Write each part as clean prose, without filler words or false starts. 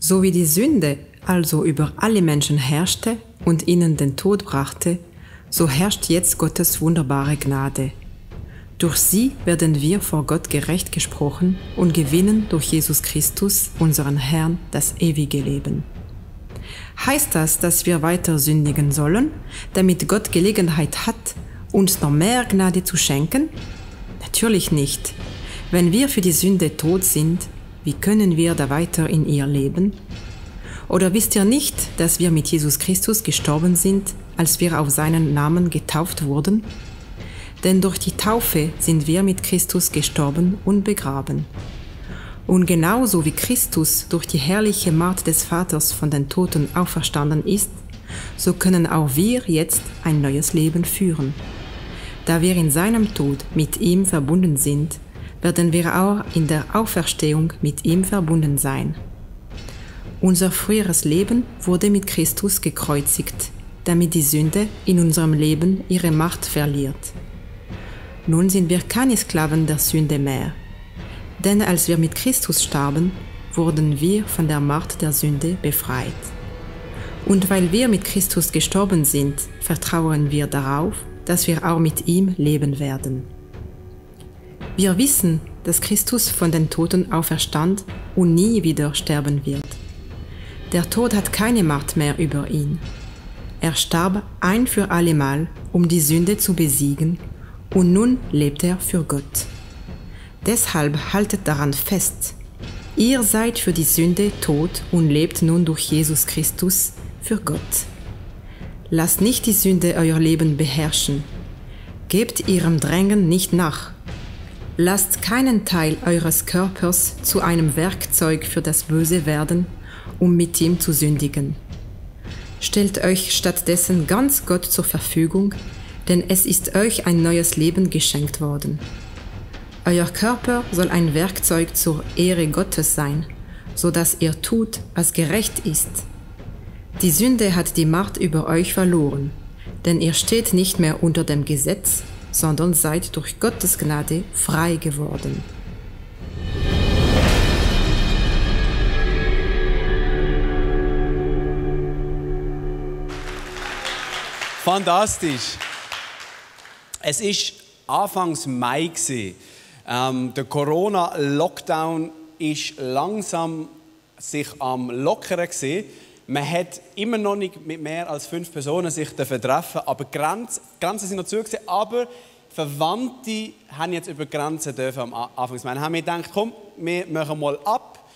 So wie die Sünde also über alle Menschen herrschte und ihnen den Tod brachte, so herrscht jetzt Gottes wunderbare Gnade. Durch sie werden wir vor Gott gerecht gesprochen und gewinnen durch Jesus Christus, unseren Herrn, das ewige Leben. Heißt das, dass wir weiter sündigen sollen, damit Gott Gelegenheit hat, uns noch mehr Gnade zu schenken? Natürlich nicht. Wenn wir für die Sünde tot sind, wie können wir da weiter in ihr leben? Oder wisst ihr nicht, dass wir mit Jesus Christus gestorben sind, als wir auf seinen Namen getauft wurden? Denn durch die Taufe sind wir mit Christus gestorben und begraben. Und genauso wie Christus durch die herrliche Macht des Vaters von den Toten auferstanden ist, so können auch wir jetzt ein neues Leben führen. Da wir in seinem Tod mit ihm verbunden sind, werden wir auch in der Auferstehung mit ihm verbunden sein. Unser früheres Leben wurde mit Christus gekreuzigt, damit die Sünde in unserem Leben ihre Macht verliert. Nun sind wir keine Sklaven der Sünde mehr, denn als wir mit Christus starben, wurden wir von der Macht der Sünde befreit. Und weil wir mit Christus gestorben sind, vertrauen wir darauf, dass wir auch mit ihm leben werden. Wir wissen, dass Christus von den Toten auferstand und nie wieder sterben wird. Der Tod hat keine Macht mehr über ihn. Er starb ein für allemal, um die Sünde zu besiegen, und nun lebt er für Gott. Deshalb haltet daran fest. Ihr seid für die Sünde tot und lebt nun durch Jesus Christus für Gott. Lasst nicht die Sünde euer Leben beherrschen. Gebt ihrem Drängen nicht nach. Lasst keinen Teil eures Körpers zu einem Werkzeug für das Böse werden, um mit ihm zu sündigen. Stellt euch stattdessen ganz Gott zur Verfügung, denn es ist euch ein neues Leben geschenkt worden. Euer Körper soll ein Werkzeug zur Ehre Gottes sein, so dass ihr tut, was gerecht ist. Die Sünde hat die Macht über euch verloren, denn ihr steht nicht mehr unter dem Gesetz, sondern seid durch Gottes Gnade frei geworden. Fantastisch. Es war Anfangs Mai. Der Corona-Lockdown ist langsam sich am lockern gewesen. Man hat immer noch nicht mit mehr als 5 Personen sich treffen, aber die Grenzen sind noch zu gewesen, aber Verwandte haben jetzt über die Grenzen dürfen am Anfang. Wir haben gedacht, komm, wir machen mal ab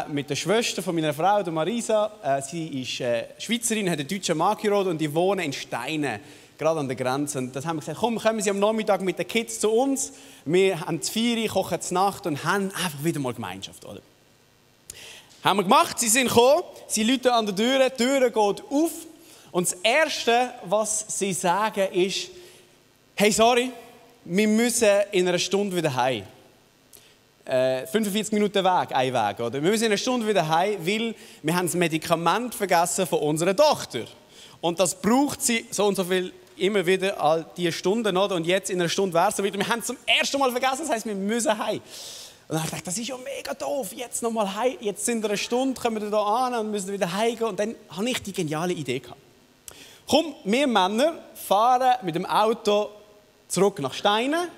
mit der Schwester von meiner Frau, der Marisa. Sie ist Schweizerin, hat einen deutschen Mann geheiratet und die wohnen in Steinen, gerade an der Grenze. Und das haben wir gesagt, komm, kommen Sie am Nachmittag mit den Kids zu uns. Wir haben zu Feiern, kochen zur Nacht und haben einfach wieder mal Gemeinschaft, oder? Haben wir gemacht, sie sind gekommen, sie läuten an der Tür, die Tür geht auf und das Erste, was sie sagen, ist, hey, sorry, wir müssen in einer Stunde wieder heim. 45 Minuten Weg, ein Weg, oder? Wir müssen in einer Stunde wieder heim, weil wir haben das Medikament vergessen von unserer Tochter. Und das braucht sie so und so viel immer wieder all diese Stunden, oder? Und jetzt in einer Stunde wäre es so wieder. Wir haben es zum ersten Mal vergessen, das heisst, wir müssen heim. Und dann habe ich gedacht, das ist ja mega doof, jetzt nochmal heim, jetzt sind wir eine Stunde, kommen wir da an und müssen wieder heimgehen. Und dann habe ich die geniale Idee gehabt. Komm, wir Männer fahren mit dem Auto zurück nach Steinen,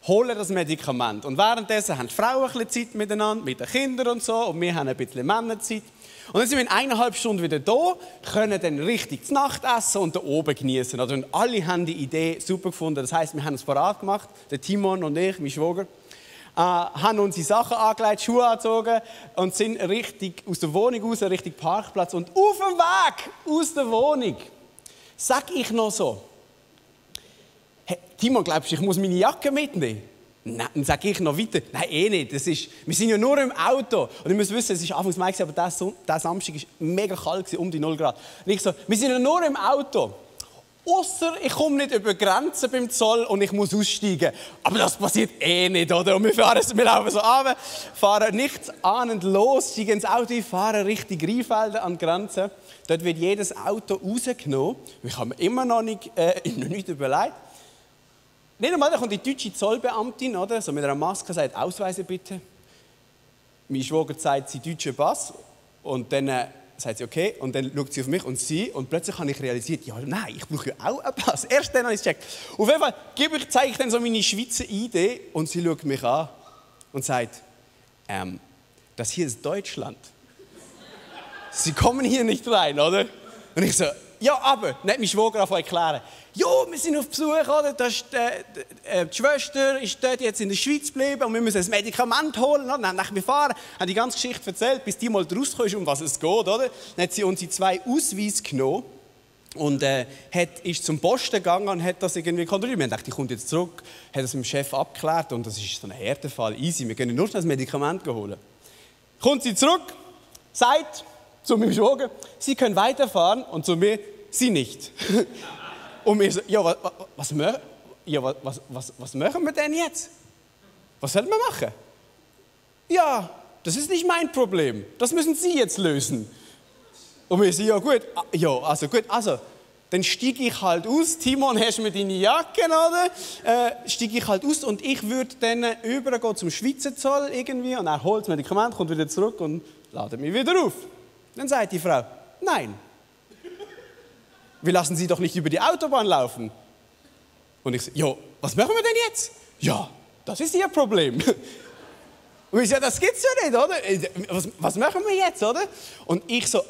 holen das Medikament. Und währenddessen haben die Frauen ein bisschen Zeit miteinander, mit den Kindern und so, und wir haben ein bisschen Männerzeit. Und dann sind wir in 1,5 Stunden wieder da, können dann richtig zu Nacht essen und da oben genießen. Und alle haben die Idee super gefunden. Das heisst, wir haben es parat gemacht, der Timon und ich, mein Schwager. Haben unsere Sachen angelegt, Schuhe angezogen und sind richtig aus der Wohnung raus, Richtung Parkplatz. Und auf dem Weg aus der Wohnung sage ich noch so, hey, Timon, glaubst du, ich muss meine Jacke mitnehmen? Nein, dann sage ich noch weiter, nein, eh nicht. Wir sind ja nur im Auto. Und ihr müsst wissen, es war Anfangs Mai, aber der Samstag war mega kalt, um die 0 Grad. Und ich so, wir sind ja nur im Auto. Ausser ich komme nicht über die Grenzen beim Zoll und ich muss aussteigen. Aber das passiert eh nicht, oder? Und wir laufen so runter, fahren nichts ahnend los, steigen ins Auto, fahren Richtung Rheinfelden an die Grenze. Dort wird jedes Auto rausgenommen. Ich habe mir immer noch nicht überlegt. Nicht einmal, da kommt die deutsche Zollbeamtin, oder? So mit einer Maske sagt, Ausweise bitte. Mein Schwager zeigt seinen deutschen Pass. Und dann sagt sie, okay, und dann schaut sie auf mich und plötzlich habe ich realisiert, ja, nein, ich brauche ja auch einen Pass. Erst dann habe ich es gecheckt. Auf jeden Fall zeige ich dann so meine Schweizer ID und sie schaut mich an und sagt, das hier ist Deutschland. Sie kommen hier nicht rein, oder? Und ich so, ja, aber, nicht mein Schwager erklären. Ja, wir sind auf Besuch, oder? Die Schwester ist dort jetzt in der Schweiz geblieben und wir müssen ein Medikament holen. Oder? Dann haben wir fahren, haben die ganze Geschichte erzählt, bis die mal rausgekommen ist, um was es geht, oder? Dann hat sie uns 2 Ausweise genommen und ist zum Posten gegangen und hat das irgendwie kontrolliert. Wir haben gedacht, die kommt jetzt zurück, hat das mit dem Chef abgeklärt und das ist so ein Härtefall, easy, wir können nur schnell das Medikament holen. Kommt sie zurück, sagt zu meinem Schwager, Sie können weiterfahren und zu mir, Sie nicht. Und mir so, ja, was machen wir denn jetzt? Was sollen wir machen? Ja, das ist nicht mein Problem. Das müssen Sie jetzt lösen. Und wir so, ja gut, also, dann steige ich halt aus. Timon, hast du mir deine Jacke, oder? Steige ich halt aus und ich würde dann übergehen zum Schweizer Zoll irgendwie und er holt das Medikament, kommt wieder zurück und ladet mich wieder auf. Dann sagt die Frau, nein. Wir lassen Sie doch nicht über die Autobahn laufen. Und ich so, ja, was machen wir denn jetzt? Ja, das ist Ihr Problem. Und ich so, das gibt's ja nicht, oder? Was machen wir jetzt, oder? Und ich so,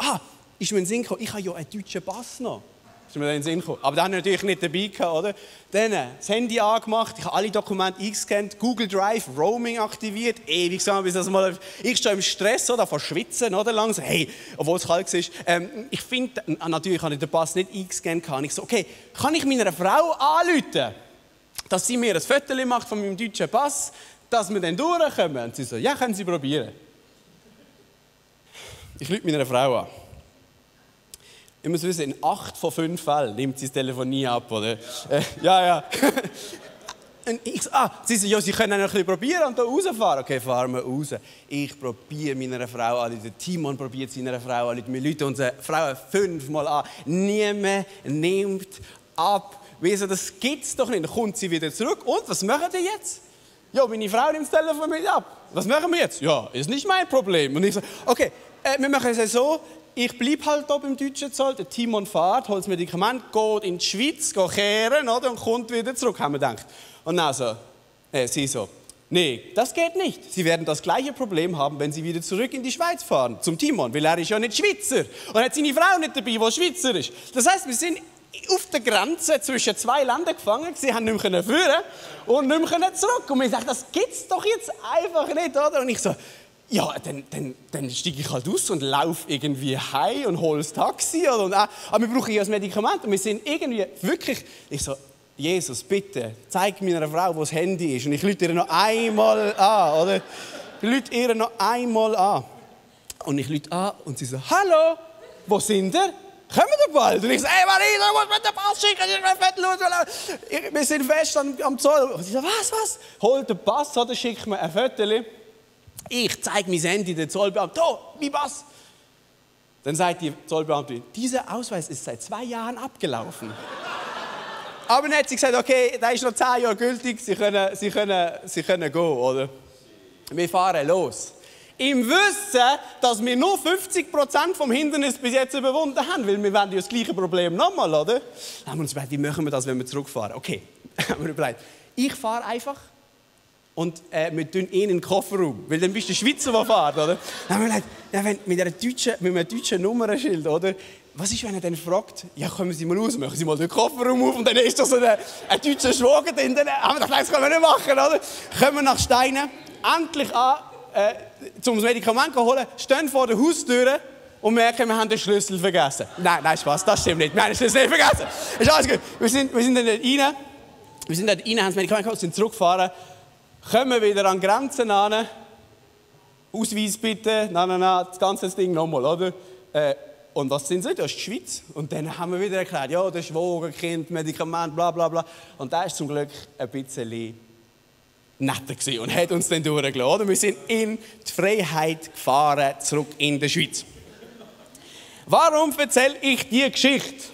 ist mir in den Sinn gekommen, ich habe ja einen deutschen Pass noch. Ist mir in den Sinn gekommen. Aber den habe ich natürlich nicht dabei gehabt, oder? Dann das Handy angemacht, ich habe alle Dokumente eingescannt, Google Drive, Roaming aktiviert, ewig gesagt, bis das mal... Ich stehe im Stress, oder, vor Schwitzen, oder, langsam. Hey, obwohl es kalt war. Ich finde, natürlich habe ich den Pass nicht eingescannt. Und ich so, okay, kann ich meiner Frau anrufen, dass sie mir ein Foto macht von meinem deutschen Pass, dass wir dann durchkommen? Und sie so, ja, können Sie probieren. Ich rufe meiner Frau an. Ich muss wissen, in 8 von 5 Fällen nimmt sie das Telefon nie ab, oder? Ja. Und ich so, sie so, ja, Sie können noch ein bisschen probieren und hier rausfahren. Okay, fahren wir raus. Ich probiere meiner Frau an, der Timon probiert seiner Frau an, wir rufen unsere Frauen 5-mal an. Niemand nimmt ab. Wieso, das gibt es doch nicht. Dann kommt sie wieder zurück. Und, was machen die jetzt? Ja, meine Frau nimmt das Telefon mit ab. Was machen wir jetzt? Ja, ist nicht mein Problem. Und ich so, okay, wir machen es so, ich bleibe halt hier beim deutschen Zoll, der Timon fährt, holt das Medikament, geht in die Schweiz, geht kehren, oder, und kommt wieder zurück, haben wir gedacht. Und dann so, sie so, nee, das geht nicht. Sie werden das gleiche Problem haben, wenn Sie wieder zurück in die Schweiz fahren, zum Timon, weil er ist ja nicht Schweizer. Und hat seine Frau nicht dabei, die Schweizer ist. Das heisst, wir sind auf der Grenze zwischen 2 Ländern gefangen, sie haben nicht mehr führen und nicht mehr zurück. Und wir sagen, das gibt's doch jetzt einfach nicht, oder? Und ich so, ja, dann steige ich halt aus und laufe irgendwie heim und hole das Taxi. Oder? Aber wir brauchen ja das Medikament. Und wir sind irgendwie wirklich... Ich so, Jesus, bitte, zeig meiner Frau, wo das Handy ist. Und ich rufe ihr noch einmal an, oder? Ich rufe ihr noch einmal an. Und ich rufe an und sie so, hallo, wo sind ihr? Kommen wir bald? Und ich so, hey Marina, du musst mir den Pass schicken. Wir sind fest am Zoll. Und sie so, was? Holt den Pass oder schickt mir ein Foto. Ich zeige mein Handy den Zollbeamten. Oh, mein Pass. Dann sagt die Zollbeamtin, dieser Ausweis ist seit 2 Jahren abgelaufen. Aber dann hat sie gesagt, okay, der ist noch 10 Jahre gültig, Sie können gehen, oder? Wir fahren los. Im Wissen, dass wir nur 50% vom Hindernis bis jetzt überwunden haben, weil wir wollen ja das gleiche Problem nochmal, oder? Dann haben wir uns überlegt, wie machen wir das, wenn wir zurückfahren? Okay, haben wir überlegt, ich fahre einfach und wir tun ihn in den Kofferraum, weil dann bist du der Schweizer, der fährt, oder? Dann haben wir gedacht, mit einem deutschen Nummernschild, oder? Was ist, wenn er dann fragt, ja, kommen Sie mal raus, machen Sie mal den Kofferraum auf und dann ist da so ein deutscher Schwager drin. Dann haben wir gedacht, das können wir nicht machen, oder? Kommen wir nach Steinen, endlich an, um das Medikament zu holen, stehen vor der Haustür und merken, wir haben den Schlüssel vergessen. Nein, Spaß, das stimmt nicht. Wir haben den Schlüssel nicht vergessen. Ist alles gut. Wir sind dann rein, haben das Medikament geholt, sind zurückgefahren, kommen wieder an die Grenzen an. Ausweis bitte, nein, das ganze Ding nochmal, oder? Und was sind sie? Das ist die Schweiz. Und dann haben wir wieder erklärt, ja, das Schwagerkind, Medikament, bla bla bla. Und da war zum Glück ein bisschen netter und hat uns dann durchgelassen. Wir sind in die Freiheit gefahren, zurück in die Schweiz. Warum erzähle ich diese Geschichte?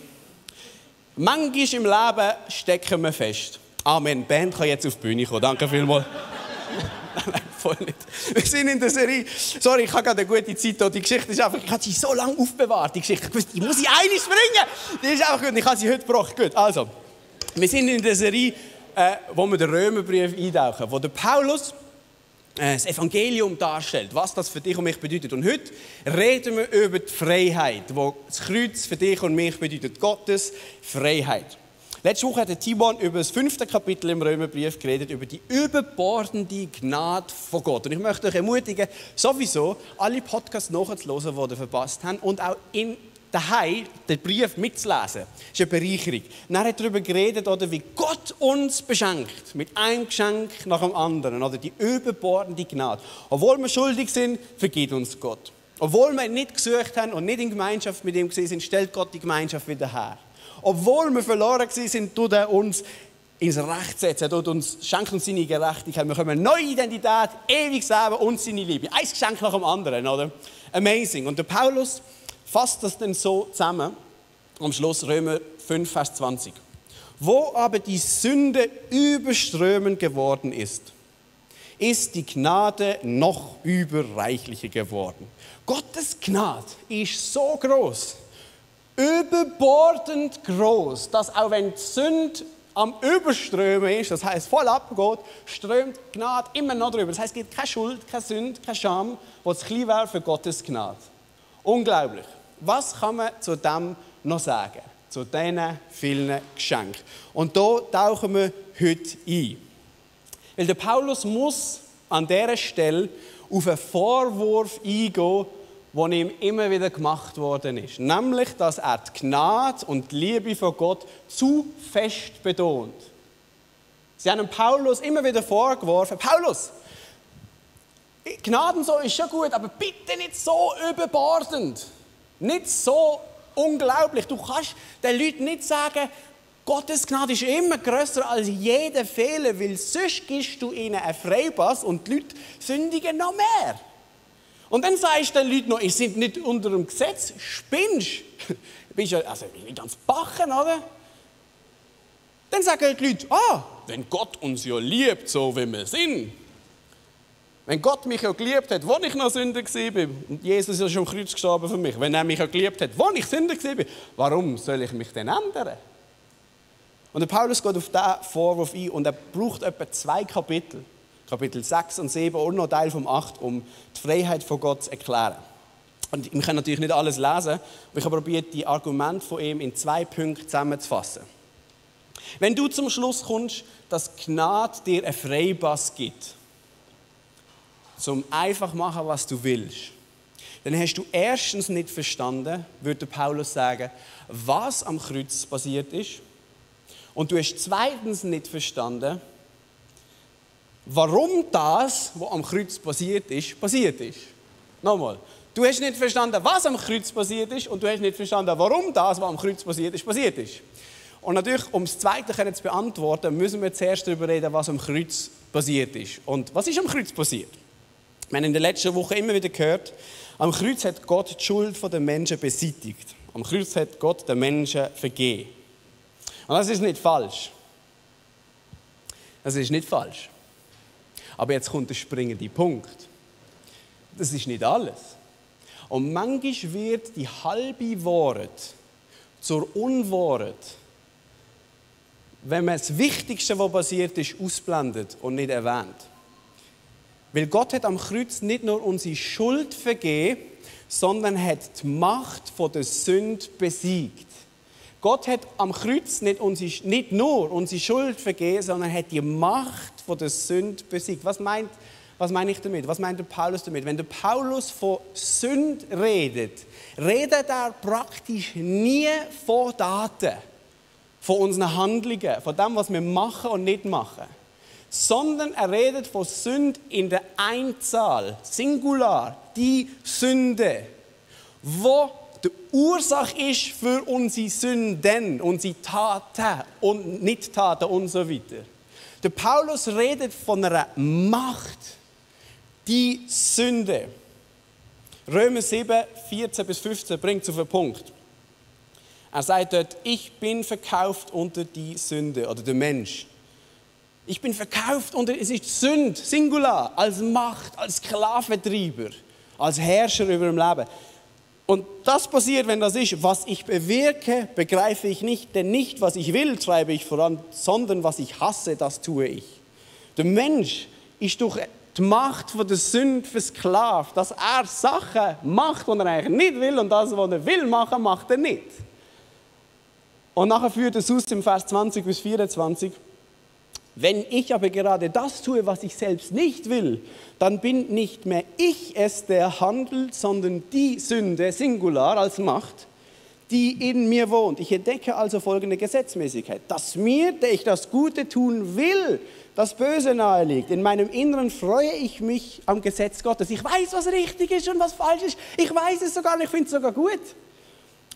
Manchmal im Leben stecken wir fest. Amen. Die Band kann jetzt auf die Bühne kommen. Danke vielmals. voll nicht. Wir sind in der Serie, sorry, ich habe gerade eine gute Zeit hier. Die Geschichte ist einfach, ich habe sie so lange aufbewahrt, die Geschichte. Die muss ich einig bringen. Die ist einfach gut, ich habe sie heute gebracht. Gut, also, wir sind in der Serie, wo wir den Römerbrief eintauchen, wo der Paulus das Evangelium darstellt, was das für dich und mich bedeutet. Und heute reden wir über die Freiheit, wo das Kreuz für dich und mich bedeutet, Gottes Freiheit. Letzte Woche hat Timon über das 5. Kapitel im Römerbrief geredet, über die überbordende Gnade von Gott. Und ich möchte euch ermutigen, sowieso alle Podcasts nachzuhören, die ihr verpasst habt, und auch daheim den Brief mitzulesen. Das ist eine Bereicherung. Dann hat er darüber geredet, oder, wie Gott uns beschenkt, mit einem Geschenk nach dem anderen, oder die überbordende Gnade. Obwohl wir schuldig sind, vergibt uns Gott. Obwohl wir ihn nicht gesucht haben und nicht in Gemeinschaft mit ihm sind, stellt Gott die Gemeinschaft wieder her. Obwohl wir verloren sind, tut er uns ins Recht setzen, schenkt uns seine Gerechtigkeit. Wir bekommen eine neue Identität, ewiges Leben und seine Liebe. Ein Geschenk nach dem anderen, oder? Amazing. Und der Paulus fasst das dann so zusammen, am Schluss Römer 5, Vers 20. Wo aber die Sünde überströmend geworden ist die Gnade noch überreichlicher geworden. Gottes Gnade ist so groß, überbordend groß, dass auch wenn die Sünde am Überströmen ist, das heisst voll abgeht, strömt die Gnade immer noch drüber. Das heisst, es gibt keine Schuld, keine Sünde, keine Scham, die zu klein wäre für Gottes Gnade. Unglaublich. Was kann man zu dem noch sagen? Zu diesen vielen Geschenken. Und da tauchen wir heute ein. Weil der Paulus muss an dieser Stelle auf einen Vorwurf eingehen, der ihm immer wieder gemacht worden ist. Nämlich, dass er die Gnade und die Liebe von Gott zu fest betont. Sie haben Paulus immer wieder vorgeworfen, Paulus, Gnade so ist schon gut, aber bitte nicht so überbordend. Nicht so unglaublich. Du kannst den Leuten nicht sagen, Gottes Gnade ist immer grösser als jeder Fehler, weil sonst gibst du ihnen einen Freipass und die Leute sündigen noch mehr. Und dann sagst du den Leuten noch, ihr seid nicht unter dem Gesetz, spinnst. Bist ja also nicht ans Bachen, oder? Dann sagen die Leute, wenn Gott uns ja liebt, so wie wir sind. Wenn Gott mich ja geliebt hat, als ich noch Sünder war, und Jesus ist ja schon am Kreuz gestorben für mich, wenn er mich ja geliebt hat, als ich Sünder war, warum soll ich mich denn ändern? Und der Paulus geht auf diesen Vorwurf ein und er braucht etwa 2 Kapitel, Kapitel 6 und 7 und noch Teil vom 8, um die Freiheit von Gott zu erklären. Und wir können natürlich nicht alles lesen, aber ich habe probiert, die Argumente von ihm in 2 Punkten zusammenzufassen. Wenn du zum Schluss kommst, dass Gnade dir einen Freipass gibt, zum einfach machen, was du willst, dann hast du erstens nicht verstanden, würde Paulus sagen, was am Kreuz passiert ist. Und du hast zweitens nicht verstanden, warum das, was am Kreuz passiert ist, passiert ist. Nochmal. Du hast nicht verstanden, was am Kreuz passiert ist und du hast nicht verstanden, warum das, was am Kreuz passiert ist, passiert ist. Und natürlich, um das Zweite zu beantworten, müssen wir zuerst darüber reden, was am Kreuz passiert ist. Und was ist am Kreuz passiert? Wir haben in der letzten Woche immer wieder gehört, am Kreuz hat Gott die Schuld der Menschen beseitigt. Am Kreuz hat Gott den Menschen vergeben. Und das ist nicht falsch. Das ist nicht falsch. Aber jetzt kommt der springende Punkt. Das ist nicht alles. Und manchmal wird die halbe Wahrheit zur Unwahrheit, wenn man das Wichtigste, was passiert ist, ausblendet und nicht erwähnt. Weil Gott hat am Kreuz nicht nur unsere Schuld vergeben, sondern hat die Macht der Sünde besiegt. Gott hat am Kreuz nicht nur unsere Schuld vergeben, sondern hat die Macht der Sünde besiegt. Was meine ich damit? Was meint der Paulus damit? Wenn der Paulus von Sünde redet er praktisch nie von Daten, von unseren Handlungen, von dem, was wir machen und nicht machen. Sondern er redet von Sünde in der Einzahl, Singular, die Sünde, wo die Ursache ist für unsere Sünden, unsere Taten und Nicht-Taten und so weiter. Der Paulus redet von einer Macht, die Sünde. Römer 7, 14 bis 15 bringt es auf den Punkt. Er sagt dort, ich bin verkauft unter die Sünde oder der Mensch. Ich bin verkauft und es ist Sünde, Singular, als Macht, als Sklaventreiber, als Herrscher über dem Leben. Und das passiert, wenn das ist, was ich bewirke, begreife ich nicht, denn nicht, was ich will, treibe ich voran, sondern was ich hasse, das tue ich. Der Mensch ist durch die Macht von der Sünde versklavt, dass er Sachen macht, die er eigentlich nicht will, und das, was er will machen, macht er nicht. Und nachher führt es aus im Vers 20 bis 24. Wenn ich aber gerade das tue, was ich selbst nicht will, dann bin nicht mehr ich es, der handelt, sondern die Sünde, Singular als Macht, die in mir wohnt. Ich entdecke also folgende Gesetzmäßigkeit, dass mir, der ich das Gute tun will, das Böse nahe liegt. In meinem Inneren freue ich mich am Gesetz Gottes. Ich weiß, was richtig ist und was falsch ist. Ich weiß es sogar und ich finde es sogar gut.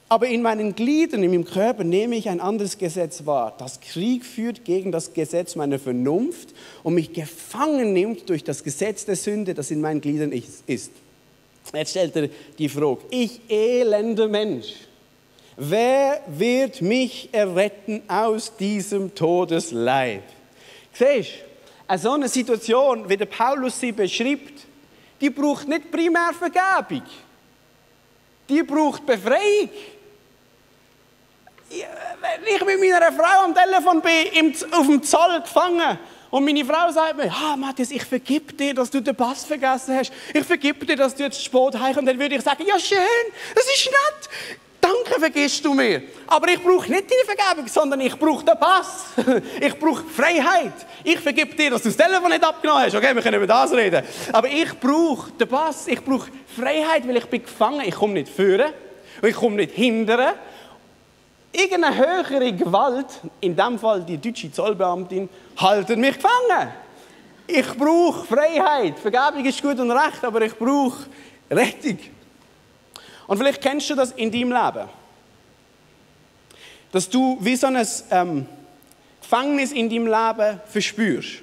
Aber in meinen Gliedern, in meinem Körper nehme ich ein anderes Gesetz wahr, das Krieg führt gegen das Gesetz meiner Vernunft und mich gefangen nimmt durch das Gesetz der Sünde, das in meinen Gliedern ist. Jetzt stellt er die Frage, ich elender Mensch, wer wird mich erretten aus diesem Todesleib? Siehst du, so eine Situation, wie der Paulus sie beschreibt, die braucht nicht primär Vergebung, die braucht Befreiung. Wenn ich mit meiner Frau am Telefon bin, auf dem Zoll gefangen, und meine Frau sagt mir, Matthias, ich vergib dir, dass du den Pass vergessen hast. Ich vergib dir, dass du jetzt spät heimkommst. Und dann würde ich sagen, ja schön, das ist nett. Danke, vergisst du mir. Aber ich brauche nicht deine Vergebung, sondern ich brauche den Pass. Ich brauche Freiheit. Ich vergib dir, dass du das Telefon nicht abgenommen hast. Okay, wir können über das reden. Aber ich brauche den Pass. Ich brauche Freiheit, weil ich bin gefangen. Ich komme nicht führen und ich komme nicht hindern. Irgendeine höhere Gewalt, in diesem Fall die deutsche Zollbeamtin, haltet mich gefangen. Ich brauche Freiheit. Vergebung ist gut und recht, aber ich brauche Rettung. Und vielleicht kennst du das in deinem Leben. Dass du wie so ein Gefängnis in deinem Leben verspürst.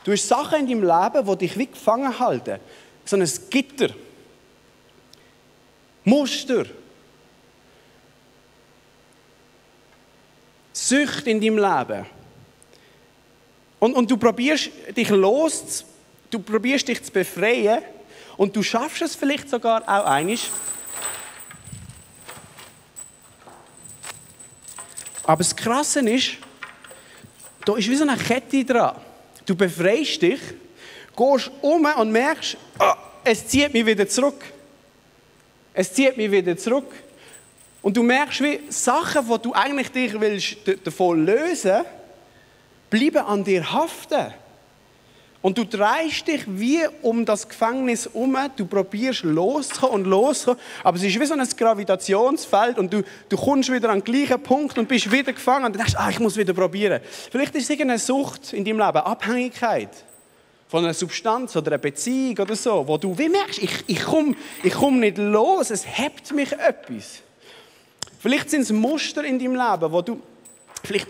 Du hast Sachen in deinem Leben, die dich wie gefangen halten. So ein Gitter. Muster. Sucht in deinem Leben. Und du probierst dich du probierst dich zu befreien und du schaffst es vielleicht sogar auch einmal. Aber das Krasse ist, da ist wie so eine Kette dran. Du befreist dich, gehst um und merkst, es zieht mich wieder zurück. Es zieht mich wieder zurück. Und du merkst, wie Sachen, die du eigentlich dich willst davon lösen, bleiben an dir haften. Und du drehst dich wie um das Gefängnis herum, du probierst loszukommen, aber es ist wie so ein Gravitationsfeld und du kommst wieder an den gleichen Punkt und bist wieder gefangen und denkst, ich muss wieder probieren. Vielleicht ist es irgendeine Sucht in deinem Leben, Abhängigkeit von einer Substanz oder einer Beziehung oder so, wo du wie merkst, ich komm nicht los, es hebt mich etwas. Vielleicht sind es Muster in deinem Leben, wo du vielleicht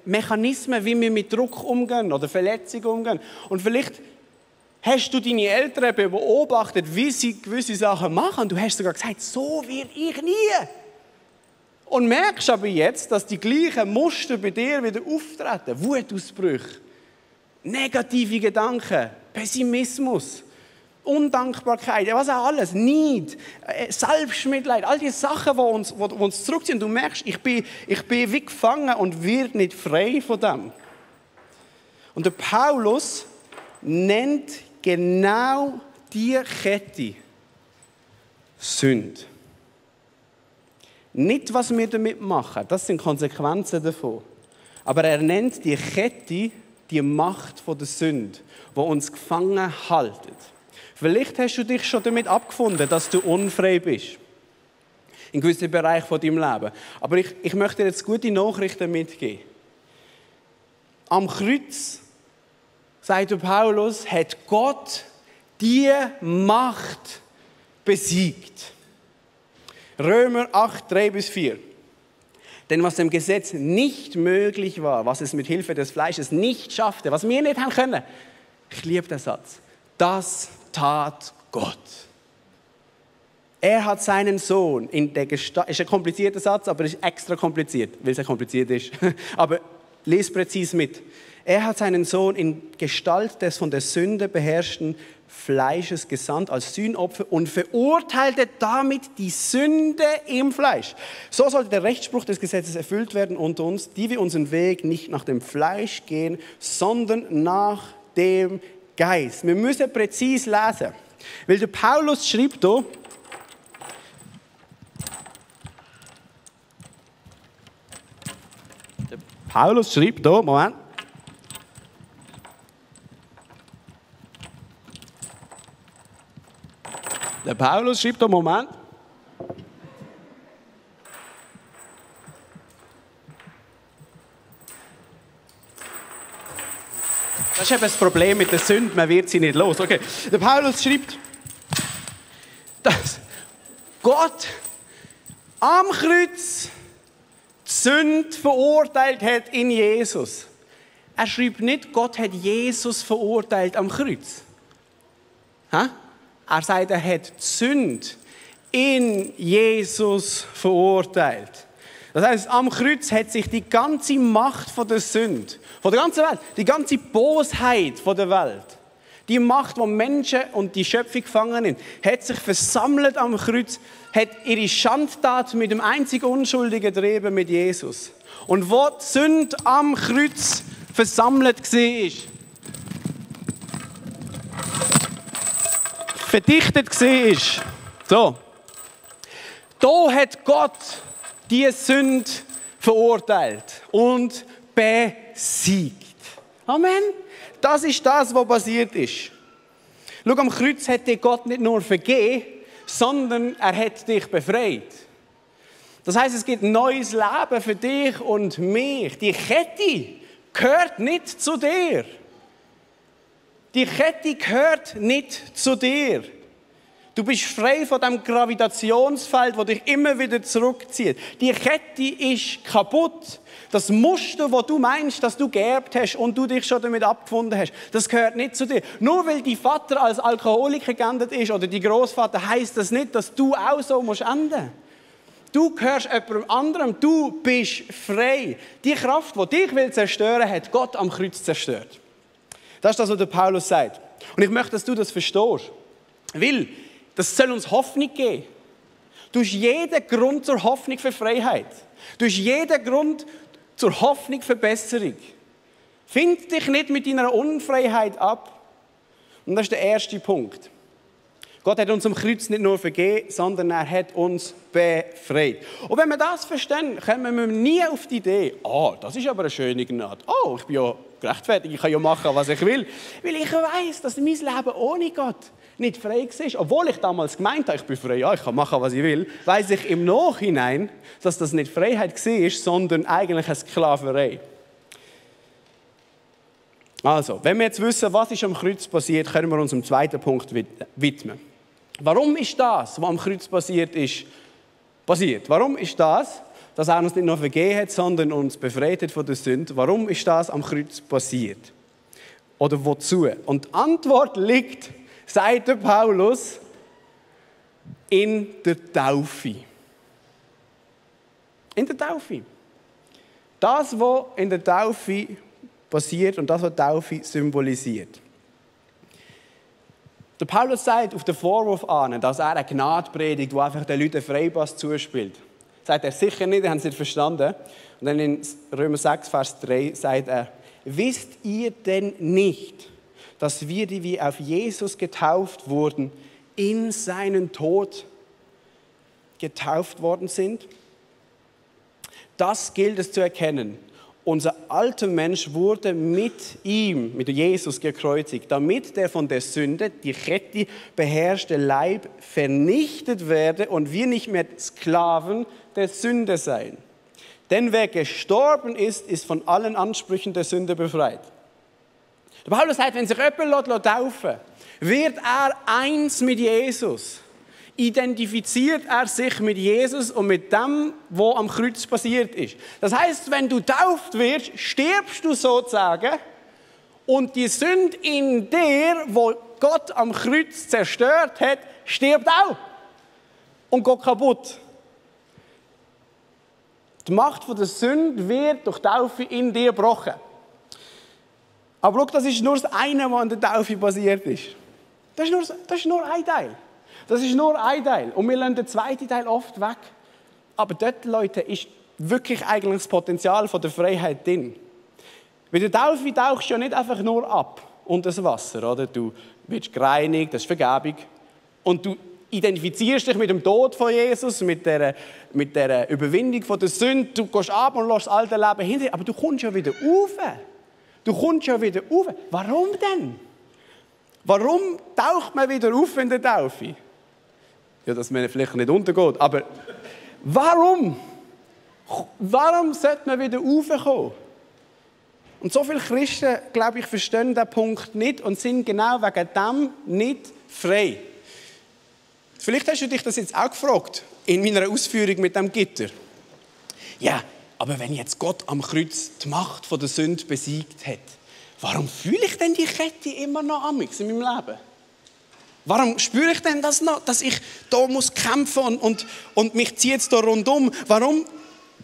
Mechanismen, wie wir mit Druck umgehen oder Verletzungen umgehen. Und vielleicht hast du deine Eltern beobachtet, wie sie gewisse Sachen machen. Und du hast sogar gesagt, so werde ich nie. Und merkst aber jetzt, dass die gleichen Muster bei dir wieder auftreten. Wutausbrüche, negative Gedanken, Pessimismus, Undankbarkeit, was auch alles, Neid, Selbstmitleid, all die Sachen, die uns zurückziehen. Du merkst, ich bin wie gefangen und werde nicht frei von dem. Und der Paulus nennt genau diese Kette Sünde. Nicht, was wir damit machen, das sind Konsequenzen davon. Aber er nennt die Kette die Macht von der Sünde, die uns gefangen haltet. Vielleicht hast du dich schon damit abgefunden, dass du unfrei bist. In gewissen Bereichen von deinem Leben. Aber ich möchte dir jetzt gute Nachrichten mitgeben. Am Kreuz, sagt der Paulus, hat Gott die Macht besiegt. Römer 8, 3-4. Denn was dem Gesetz nicht möglich war, was es mit Hilfe des Fleisches nicht schaffte, was wir nicht haben können, ich liebe den Satz, das tat Gott. Er hat seinen Sohn in der Gestalt, ist ein komplizierter Satz, aber ist extra kompliziert, weil es kompliziert ist. Aber Lies präzise mit. Er hat seinen Sohn in Gestalt des von der Sünde beherrschten Fleisches gesandt als Sühnopfer und verurteilte damit die Sünde im Fleisch. So sollte der Rechtsspruch des Gesetzes erfüllt werden unter uns, die wir unseren Weg nicht nach dem Fleisch gehen, sondern nach dem Geist. Wir müssen präzise lesen, weil der Paulus schreibt hier, Moment. Der Paulus schreibt hier, Moment. Das ist eben das Problem mit der Sünde, man wird sie nicht los. Okay. Der Paulus schreibt, dass Gott am Kreuz die Sünde verurteilt hat in Jesus. Er schreibt nicht, Gott hat Jesus verurteilt am Kreuz. Er sagt, er hat die Sünde in Jesus verurteilt. Das heißt, am Kreuz hat sich die ganze Macht von der Sünde, von der ganzen Welt, die ganze Bosheit von der Welt, die Macht, die Menschen und die Schöpfung gefangen sind, hat sich versammelt am Kreuz, hat ihre Schandtat mit dem einzigen Unschuldigen getrieben, mit Jesus. Und wo die Sünde am Kreuz versammelt war, verdichtet war, so, da hat Gott die Sünde verurteilt und besiegt. Amen. Das ist das, was passiert ist. Schau, am Kreuz hat dir Gott nicht nur vergeben, sondern er hat dich befreit. Das heisst, es gibt ein neues Leben für dich und mich. Die Kette gehört nicht zu dir. Die Kette gehört nicht zu dir. Du bist frei von dem Gravitationsfeld, das dich immer wieder zurückzieht. Die Kette ist kaputt. Das Muster, das du meinst, dass du geerbt hast und du dich schon damit abgefunden hast, das gehört nicht zu dir. Nur weil dein Vater als Alkoholiker geendet ist oder dein Großvater, heisst das nicht, dass du auch so musst enden. Du gehörst jemandem anderem, du bist frei. Die Kraft, die dich zerstören will, hat Gott am Kreuz zerstört. Das ist das, was der Paulus sagt. Und ich möchte, dass du das verstehst. Weil das soll uns Hoffnung geben. Du hast jeden Grund zur Hoffnung für Freiheit. Du hast jeden Grund zur Hoffnung für Besserung. Find dich nicht mit deiner Unfreiheit ab. Und das ist der erste Punkt. Gott hat uns am Kreuz nicht nur vergeben, sondern er hat uns befreit. Und wenn wir das verstehen, kommen wir nie auf die Idee, das ist aber eine schöne Gnade. Ich bin ja gerechtfertigt, ich kann ja machen, was ich will. Weil ich weiss, dass mein Leben ohne Gott nicht frei war. Obwohl ich damals gemeint habe, ich bin frei, ich kann machen, was ich will, weiss ich im Nachhinein, dass das nicht Freiheit war, sondern eigentlich eine Sklaverei. Also, wenn wir jetzt wissen, was ist am Kreuz passiert, können wir uns dem zweiten Punkt widmen. Warum ist das, was am Kreuz passiert ist, passiert? Warum ist das, dass er uns nicht nur vergeben hat, sondern uns befreit hat von der Sünde? Warum ist das am Kreuz passiert? Oder wozu? Und die Antwort liegt, sagt der Paulus, in der Taufe. In der Taufe. Das, was in der Taufe passiert und das, was die Taufe symbolisiert. Der Paulus sagt auf den Vorwurf an, dass er eine Gnade predigt, die einfach den Leuten Freipass zuspielt. Sagt er sicher nicht, die haben es nicht verstanden. Und dann in Römer 6, Vers 3 sagt er, wisst ihr denn nicht, dass wir, die wir auf Jesus getauft wurden, in seinen Tod getauft worden sind? Das gilt es zu erkennen. Unser alter Mensch wurde mit ihm, mit Jesus gekreuzigt, damit der von der Sünde, die Kette beherrschte Leib vernichtet werde und wir nicht mehr Sklaven der Sünde seien. Denn wer gestorben ist, ist von allen Ansprüchen der Sünde befreit. Der Paulus sagt, wenn sich jemand taufen lässt, wird er eins mit Jesus. Identifiziert er sich mit Jesus und mit dem, was am Kreuz passiert ist. Das heisst, wenn du tauft wirst, stirbst du sozusagen und die Sünde in dir, wo Gott am Kreuz zerstört hat, stirbt auch und geht kaputt. Die Macht der Sünde wird durch Taufe in dir gebrochen. Aber schau, das ist nur das eine, was an der Taufe passiert ist. Das ist nur ein Teil. Das ist nur ein Teil. Und wir lassen den zweiten Teil oft weg. Aber dort, Leute, ist wirklich eigentlich das Potenzial von der Freiheit drin. Bei der Taufe tauchst du ja nicht einfach nur ab unter das Wasser. Oder? Du wirst gereinigt, das ist Vergebung. Und du identifizierst dich mit dem Tod von Jesus, mit der Überwindung von der Sünde. Du gehst ab und lässt das alte Leben hinter dir. Aber du kommst ja wieder rauf. Du kommst ja wieder rauf. Warum denn? Warum taucht man wieder auf in der Taufe? Ja, dass man vielleicht nicht untergeht. Aber warum? Warum sollte man wieder raufkommen? Und so viele Christen, glaube ich, verstehen diesen Punkt nicht und sind genau wegen dem nicht frei. Vielleicht hast du dich das jetzt auch gefragt, in meiner Ausführung mit dem Gitter. Ja, aber wenn jetzt Gott am Kreuz die Macht der Sünde besiegt hat, warum fühle ich denn die Kette immer noch amix in meinem Leben? Warum spüre ich denn das noch, dass ich da muss kämpfen und mich zieht es da rundum? Warum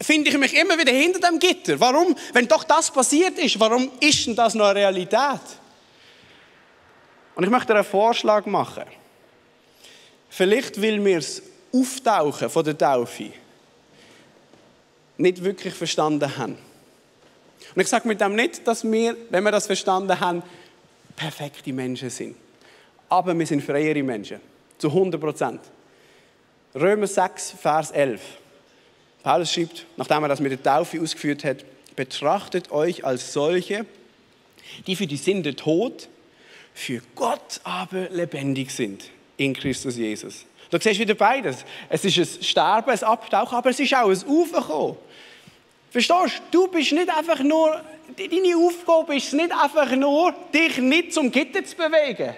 finde ich mich immer wieder hinter dem Gitter? Warum, wenn doch das passiert ist, warum ist denn das noch eine Realität? Und ich möchte dir einen Vorschlag machen. Vielleicht will wir das Auftauchen von der Taufe nicht wirklich verstanden haben. Und ich sage mit dem nicht, dass wir, wenn wir das verstanden haben, perfekte Menschen sind. Aber wir sind freiere Menschen. Zu 100%. Römer 6, Vers 11. Paulus schreibt, nachdem er das mit der Taufe ausgeführt hat, betrachtet euch als solche, die für die Sünde tot, für Gott aber lebendig sind in Christus Jesus. Du siehst wieder beides. Es ist ein Sterben, ein Abtauchen, aber es ist auch ein Aufkommen. Verstehst du? Du bist nicht einfach nur, deine Aufgabe ist nicht einfach nur, dich nicht zum Gitter zu bewegen,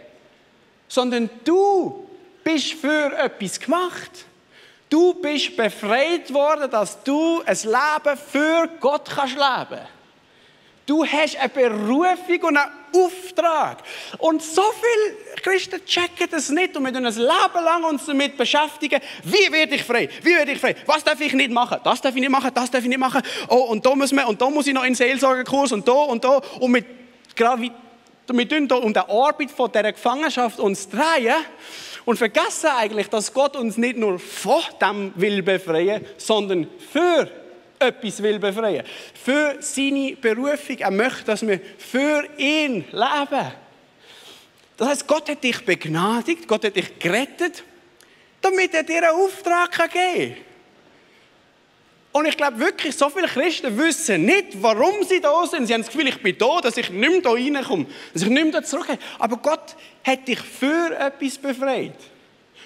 sondern du bist für etwas gemacht. Du bist befreit worden, dass du ein Leben für Gott kannst leben. Du hast eine Berufung und einen Auftrag. Und so viele Christen checken das nicht und wir tun ein Leben lang uns damit beschäftigen, wie werde ich frei? Wie werde ich frei? Was darf ich nicht machen? Das darf ich nicht machen, das darf ich nicht machen. Oh, und da muss ich noch in den Seelsorgerkurs und da und da. Und wir tun da um die Arbeit von dieser Gefangenschaft uns drehen und vergessen eigentlich, dass Gott uns nicht nur von dem will befreien, sondern für etwas will befreien. Für seine Berufung. Er möchte, dass wir für ihn leben. Das heisst, Gott hat dich begnadigt, Gott hat dich gerettet, damit er dir einen Auftrag geben kann. Und ich glaube wirklich, so viele Christen wissen nicht, warum sie da sind. Sie haben das Gefühl, ich bin da, dass ich nicht mehr da reinkomme, dass ich nicht mehr da zurückgehe. Aber Gott hat dich für etwas befreit.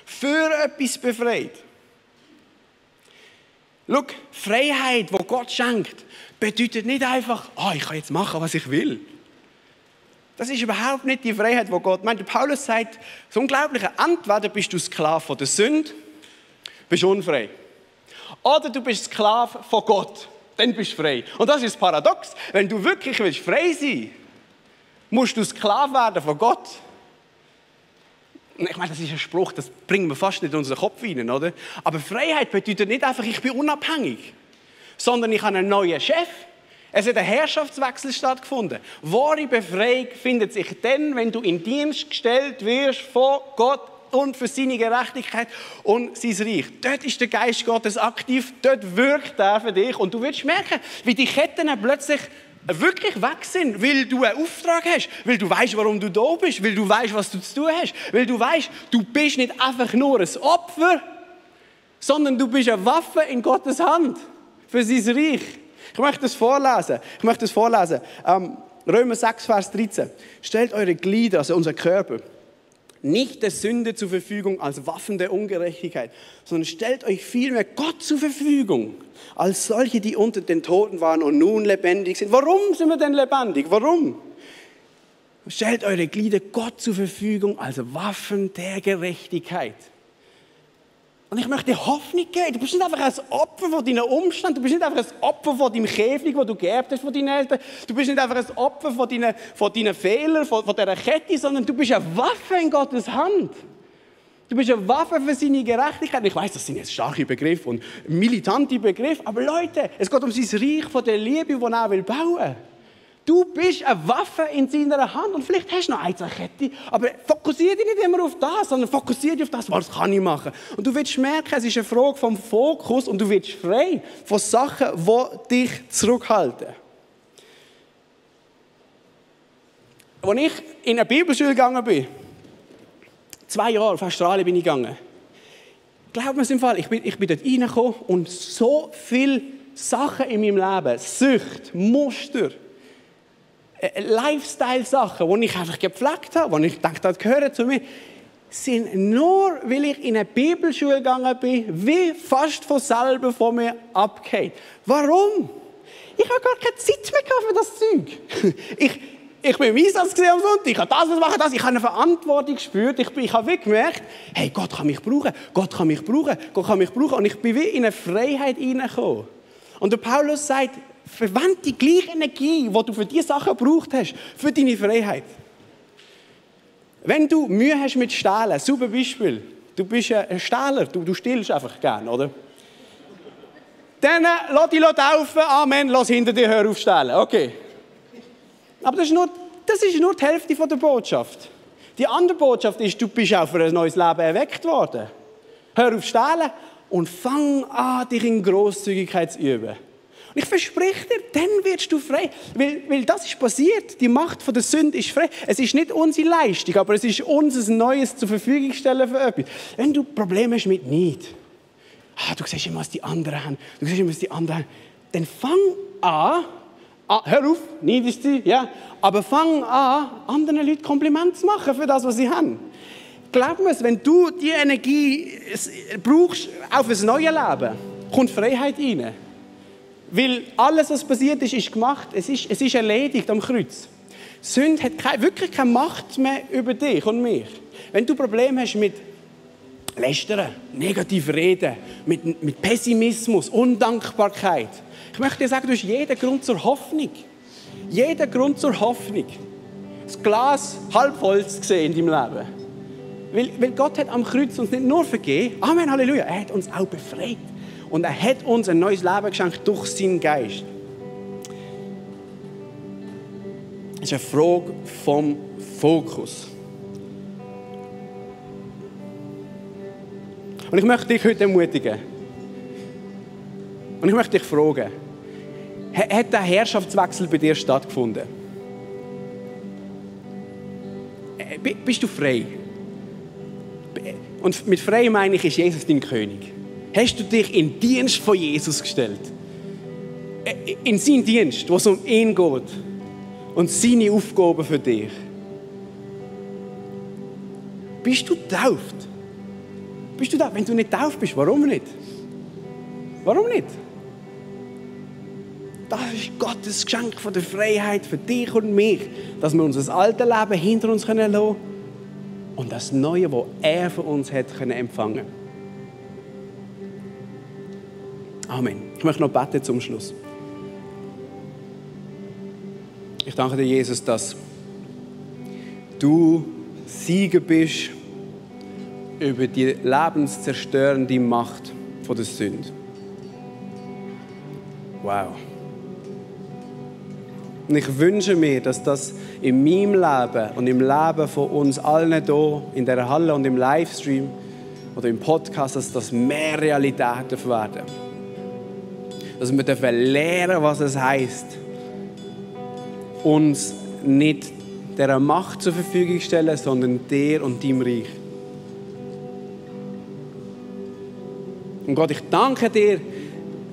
Für etwas befreit. Schau, Freiheit, die Gott schenkt, bedeutet nicht einfach, ich kann jetzt machen, was ich will. Das ist überhaupt nicht die Freiheit, die Gott meint. Paulus sagt, das Unglaubliche, entweder bist du Sklave von der Sünde, bist unfrei. Oder du bist Sklave von Gott, dann bist du frei. Und das ist das Paradox. Wenn du wirklich willst frei sein, musst du Sklave werden von Gott. Ich meine, das ist ein Spruch, das bringen wir fast nicht in unseren Kopf rein, oder? Aber Freiheit bedeutet nicht einfach, ich bin unabhängig, sondern ich habe einen neuen Chef. Es hat ein Herrschaftswechsel stattgefunden. Wahre Befreiung findet sich dann, wenn du in Dienst gestellt wirst von Gott und für seine Gerechtigkeit und sein Reich. Dort ist der Geist Gottes aktiv, dort wirkt er für dich und du wirst merken, wie die Ketten plötzlich wirklich weg sind, weil du einen Auftrag hast, weil du weißt, warum du da bist, weil du weißt, was du zu tun hast, weil du weißt, du bist nicht einfach nur ein Opfer, sondern du bist eine Waffe in Gottes Hand für sein Reich. Ich möchte das vorlesen. Römer 6, Vers 13. Stellt eure Glieder, also unser Körper, nicht der Sünde zur Verfügung als Waffen der Ungerechtigkeit, sondern stellt euch vielmehr Gott zur Verfügung, als solche, die unter den Toten waren und nun lebendig sind. Warum sind wir denn lebendig? Warum? Stellt eure Glieder Gott zur Verfügung als Waffen der Gerechtigkeit. Und ich möchte dir Hoffnung geben. Du bist nicht einfach ein Opfer von deinen Umständen. Du bist nicht einfach ein Opfer von deinem Käfig, das du geerbt hast von deinen Eltern. Du bist nicht einfach ein Opfer von deinen Fehlern, von dieser Kette, sondern du bist eine Waffe in Gottes Hand. Du bist eine Waffe für seine Gerechtigkeit. Ich weiss, das sind jetzt starke Begriffe und militante Begriffe, aber Leute, es geht um sein Reich von der Liebe, das er bauen will. Du bist eine Waffe in seiner Hand und vielleicht hast du noch eine Kette, aber fokussiere dich nicht immer auf das, sondern fokussiere dich auf das, was kann ich machen. Und du wirst merken, es ist eine Frage vom Fokus und du wirst frei von Sachen, die dich zurückhalten. Als ich in eine Bibelschule gegangen bin, 2 Jahre auf Australien bin ich gegangen, glaub mir im Fall, ich bin dort reingekommen und so viele Sachen in meinem Leben, Sucht, Muster, Lifestyle-Sachen, die ich einfach gepflegt habe, die ich dachte, das gehört zu mir, sind nur, weil ich in eine Bibelschule gegangen bin, wie fast von selber von mir abgefallen. Warum? Ich habe gar keine Zeit mehr für das Zeug. Ich bin im Einsatz am Sonntag, ich habe das machen, das. Ich habe eine Verantwortung gespürt. Ich habe wirklich gemerkt, hey, Gott kann mich brauchen, Gott kann mich brauchen, Gott kann mich brauchen. Und ich bin wie in eine Freiheit hineingekommen. Und der Paulus sagt, verwende die gleiche Energie, die du für diese Sachen gebraucht hast, für deine Freiheit. Wenn du Mühe hast mit Stehlen, super Beispiel, du bist ein Stehler, du stiehlst einfach gerne, oder? Dann lass dich taufen, Amen, lass hinter dir, hör auf stehlen, okay. Aber das ist nur die Hälfte der Botschaft. Die andere Botschaft ist, du bist auch für ein neues Leben erweckt worden. Hör auf stehlen und fang an, dich in Grosszügigkeit zu üben. Und ich verspreche dir, dann wirst du frei. Weil das ist passiert. Die Macht von der Sünde ist frei. Es ist nicht unsere Leistung, aber es ist unser Neues zur Verfügung stellen für etwas. Wenn du Probleme hast mit Neid, du siehst immer, was die anderen haben, dann fang an, hör auf, Neid ist sie, ja, aber fang an, anderen Leuten Komplimente zu machen für das, was sie haben. Glaub mir, wenn du die Energie brauchst auf ein neues Leben, kommt Freiheit rein. Weil alles, was passiert ist, ist gemacht. Es ist erledigt am Kreuz. Sünde hat wirklich keine Macht mehr über dich und mich. Wenn du Probleme hast mit Lästern, negativ reden, mit Pessimismus, Undankbarkeit, ich möchte dir sagen, du hast jeden Grund zur Hoffnung. Jeden Grund zur Hoffnung. Das Glas halb voll zu sehen in deinem Leben. Weil Gott hat am Kreuz uns nicht nur vergeben, Amen, Halleluja, er hat uns auch befreit. Und er hat uns ein neues Leben geschenkt durch seinen Geist. Es ist eine Frage vom Fokus. Und ich möchte dich heute ermutigen. Und ich möchte dich fragen, hat der Herrschaftswechsel bei dir stattgefunden? Bist du frei? Und mit frei meine ich, ist Jesus dein König. Hast du dich in den Dienst von Jesus gestellt? In seinen Dienst, wo es um ihn geht. Und seine Aufgaben für dich. Bist du getauft? Bist du da? Wenn du nicht getauft bist, warum nicht? Warum nicht? Das ist Gottes Geschenk von der Freiheit für dich und mich, dass wir unser altes Leben hinter uns lassen können und das Neue, das er für uns hat, empfangen können. Amen. Ich möchte noch beten zum Schluss. Ich danke dir, Jesus, dass du Sieger bist über die lebenszerstörende Macht von der Sünde. Wow. Und ich wünsche mir, dass das in meinem Leben und im Leben von uns allen hier in der Halle und im Livestream oder im Podcast, dass das mehr Realität werden. Dass wir lernen, was es heisst, uns nicht dieser Macht zur Verfügung stellen, sondern dir und deinem Reich. Und Gott, ich danke dir,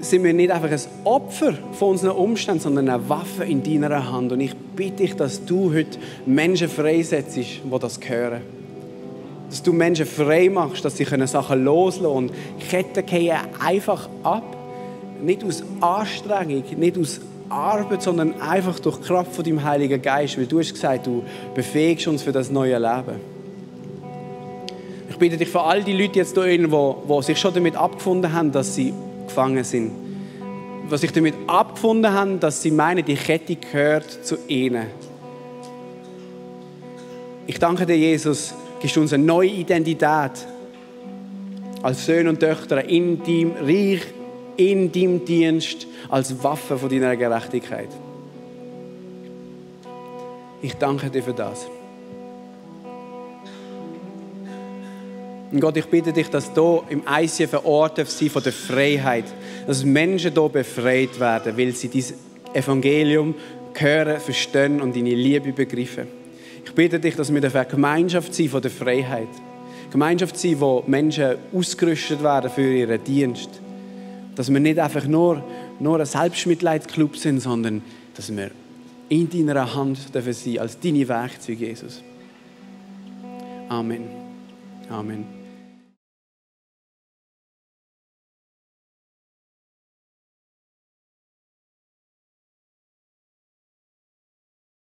sind wir nicht einfach ein Opfer von unseren Umständen, sondern eine Waffe in deiner Hand. Und ich bitte dich, dass du heute Menschen freisetzt, die das hören. Dass du Menschen frei machst, dass sie Sachen loslassen können und Ketten fallen einfach ab. Nicht aus Anstrengung, nicht aus Arbeit, sondern einfach durch die Kraft von deinem Heiligen Geist. Weil du hast gesagt, du befähigst uns für das neue Leben. Ich bitte dich für all die Leute jetzt hier drin, die sich schon damit abgefunden haben, dass sie gefangen sind. Die sich damit abgefunden haben, dass sie meinen, die Kette gehört zu ihnen. Ich danke dir, Jesus, gibst du uns eine neue Identität als Söhne und Töchter in deinem Reich, in deinem Dienst, als Waffe von deiner Gerechtigkeit. Ich danke dir für das. Und Gott, ich bitte dich, dass hier im ICF ein Ort sein von der Freiheit, dass Menschen hier befreit werden, weil sie dieses Evangelium hören, verstehen und deine Liebe begreifen. Ich bitte dich, dass wir eine Gemeinschaft sein von der Freiheit. Eine Gemeinschaft sein, wo Menschen ausgerüstet werden für ihren Dienst. Dass wir nicht einfach nur ein Selbstmitleidsclub sind, sondern dass wir in deiner Hand dürfen sein als deine Werkzeuge, Jesus. Amen. Amen.